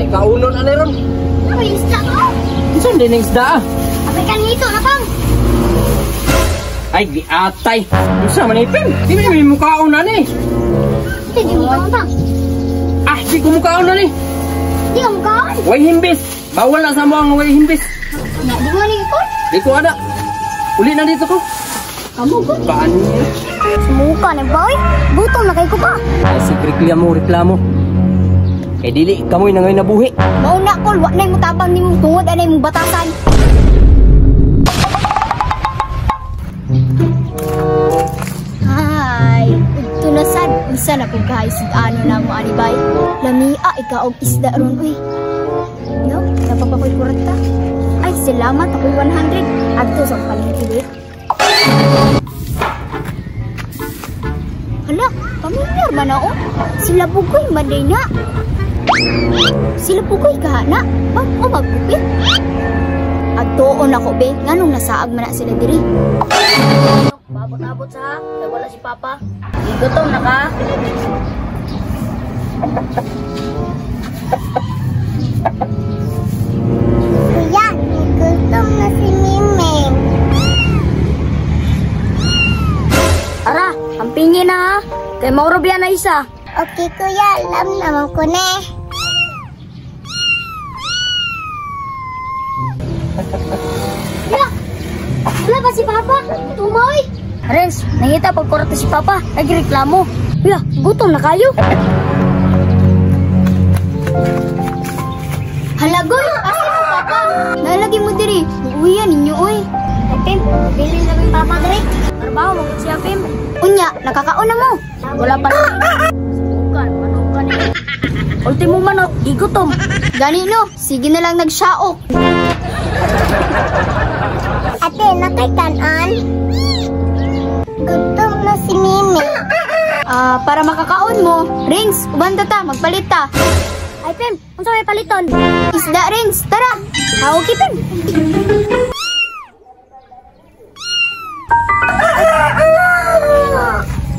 Ay, kaunon ani ron. Ay, isda ko. Unsa din ning isda ah? Apay kanito na pang. Ay, giatay. Unsa man ipin? Di man may mukaon ani. Di mo pang. Ah, di ko mukaon ani. Di ka mukaon. Way himbis. Bawal na sa mo ang way himbis. Ya, di mo ni ko. Di ko ada. Uli na dito ko. Kamu ko. Paan niya? Sumuka na ba, oy? Gutom na kay ko pa. Ay, sige, reklamo, reklamo. Kay dili, kamoy na ngayon nabuhi. Mauna ko, wa na'y mutabang nimong tungod anay mong batasan. Ay, udto na sad. Unsa na kung kahaysud-ano na mo, anibay? Lamia, ikaw og isda ron, uy. No, napapakoy kurata. Ay, salamat, ako'y 100. Adto sa palengke. Hala, pamilyar man ako. Sila bugoy man day na. Sila bugoy kaha na. Bag-o magpupit. Agtuon ako be, nganong nasaag man na sila diri. Babot-abot sa ha, kaya wala si Papa. Igutom na ka. Kuya, gutom na si Miming. Ara, ang pingi na ha. Kay Mauro biya na isa. Okay kuya, alam naman ko na. Wala! Wala ba si Papa? Tumoy! Renz, nangita pagkurata si Papa. Nagreklamo. Wala, gutom na kayo. Halagoy! Asa mo Papa? Nalagi mo diri. Uwian ninyo oy. Ay, Pim, bilin na yung Papa diri. Trabaho, magod siya, Pim. Unya, nakakaon na mo. Wala pa rin. Subukan, manukan eh. Ultimo manok, igutom. Gani no, sige na lang nagsaok. Ate, nakay kanon? Gutom na si Mimi. Ah, para makakaon mo, Rings, uban ta, magpalit ta. Ay, Pim, unsa may paliton? Isda, Rings, tara. Ah, okay, Pim.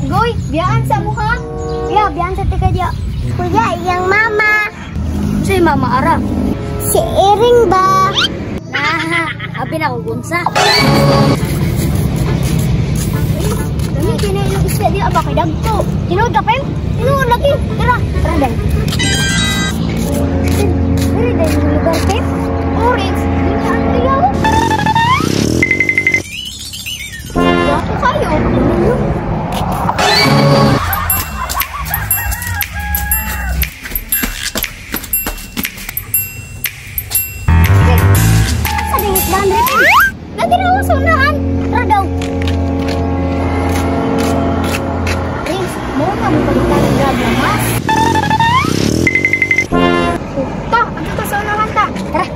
Goy, biyaan sa mukha. Ya, biyaan sa tika diya. Kuya, iyang mama. Unsa yung mama ara? Si Iring ba? Nah, abi na ko gunsa. Dami kinain isda diya ba kay dagto. Tinuod ka, Pim? Tinuod lagi. Tara, tara dai. Diri dai yung lugar, Pim. Orange, hindi ang tuyaw. Wapo kayo. Natiraw sa unahan. Tara daw. Rings, mo na mo palitan ng grab lamas. Ta, andito ta sa unahan ta. Tara.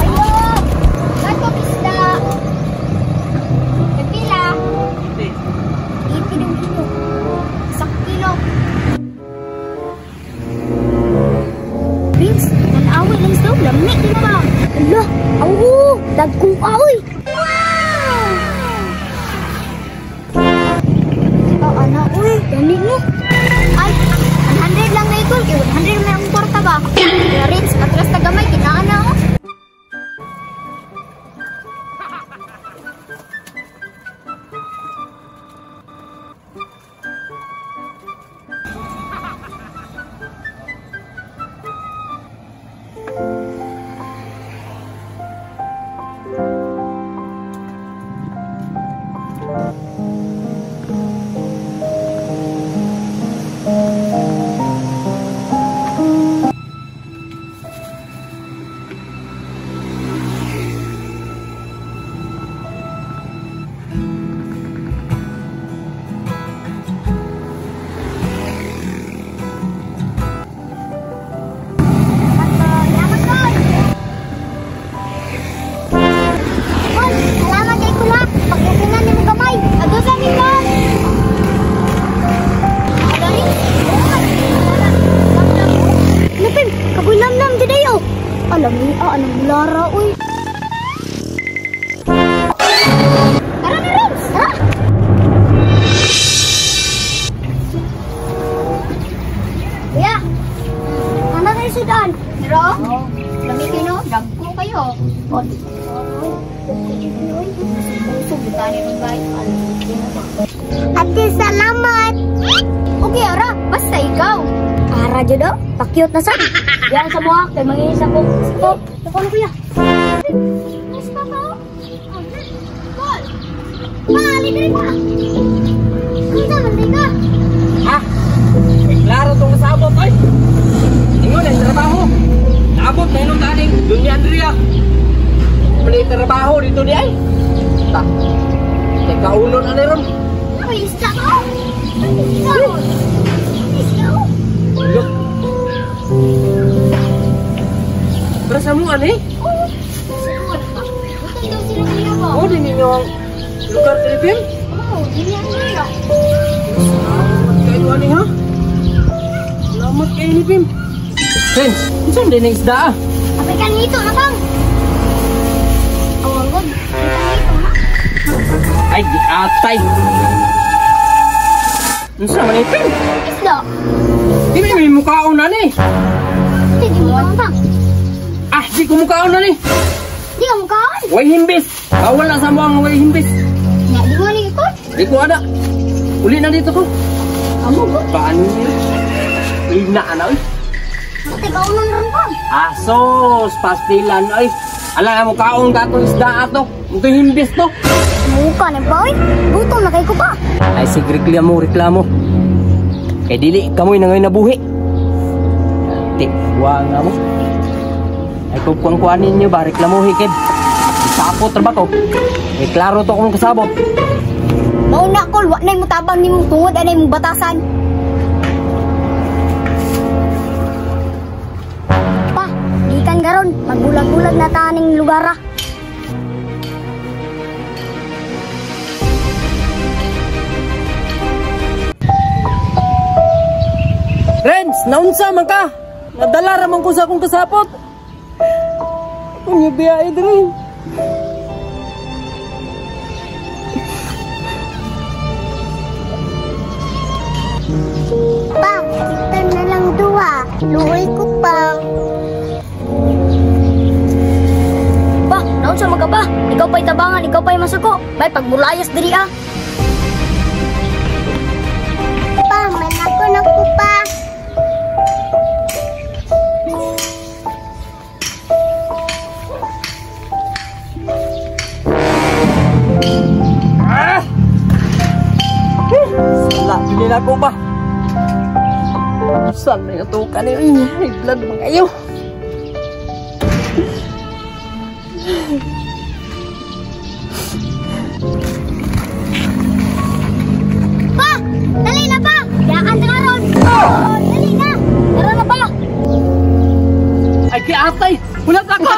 Ayo! Bato isda. Nagpila. 80 daw kilo. 1 kilo. Rings, tanawi lang daw. Lami din ba? Ala, awo, dagko ka oy. Wow! Oh, ana oy, dali no. Ay, 100 lang na ikol. Kay 100 may ang kwarta ba? Kaya Rins, atras na gamay, kinaan na oh. Alam niya, anong lara, uy. Tara na, Renz! Tara! sudan. Pero, lami kayo no? Dagko kayo. Ate, salamat! Okay, ara. Basta ikaw. Ara, Jodo. Pakyut na sa. Diyan sa mga, kay manginis ako. Sige, ako kuya. Mas pa pa. Paul! Pa, libre pa! Kunta, manday ka! Ha? Eh, klaro tong kasabot, oy! Ingon ang trabaho. Naabot na inong taning Dunya Andrea. May trabaho dito di ay. Ta. Kay kaunon ani ron. Ay, isda ka! Isda ko! Isda ko! Look. Pero sa mo ani? Oo! Butay daw sila kuya ba? Oh, di ninyo ang lugar tripin? Oo, Dunya Andrea. Salamat kayo ani ha. Salamat kayo ni Pim. Friends, unsa din ang isda ah? Afrikan nito na bang? Awang god, Afrikan nito na. Ay, di atay. Unsa man ipin? Isda. Di ba may mukaon na ni? Di mo kaon bang? Ah, di ko mukaon na ni. Di ka mukaon? Way himbis. Bawal na sa mo ang way himbis. Nya, di mo ni ko? Di ko ada. Uli na dito ko. Amo ko. Paano niya? Ina na oy. Ate, kaunon ron bang? Asos, pastilan oy. Ala mo kaon ka atong isda ato. Mutoy himbis to. Muka na ba oy? Gutom na kay ko pa. Ay sig reklamo, reklamo. Kay dili kamoy na ngayon nabuhi. Ti, wa nga mo. Ay kung kuang kuanin niyo ba reklamohi kay sapot ra ba ko? Eh klaro to akong kasabot. Mao na kol, wa nay mutabang nimong tungod anay mong batasan. Pa, gikan karon, magbulag-bulag na taning lugar ah. Renz, naunsa man ka? Nadala ra man ko sa akong kasapot. Unya biyahe diri. Pa, kita na lang duha. Luoy ko pa. Pa, naunsa man ka ba? Ikaw pa'y tabangan, ikaw pa'y masuko. Bay, pagmulayas diri ah. Pa, manako na ko pa. Ah! Sala, nila ko ba? Saan na yung tuka niyo? Ay, blood man kayo. Pa! Dali na pa! Yakan ka ron! Dali na! Tara na pa! Ay, kiatay! Wala ta ka!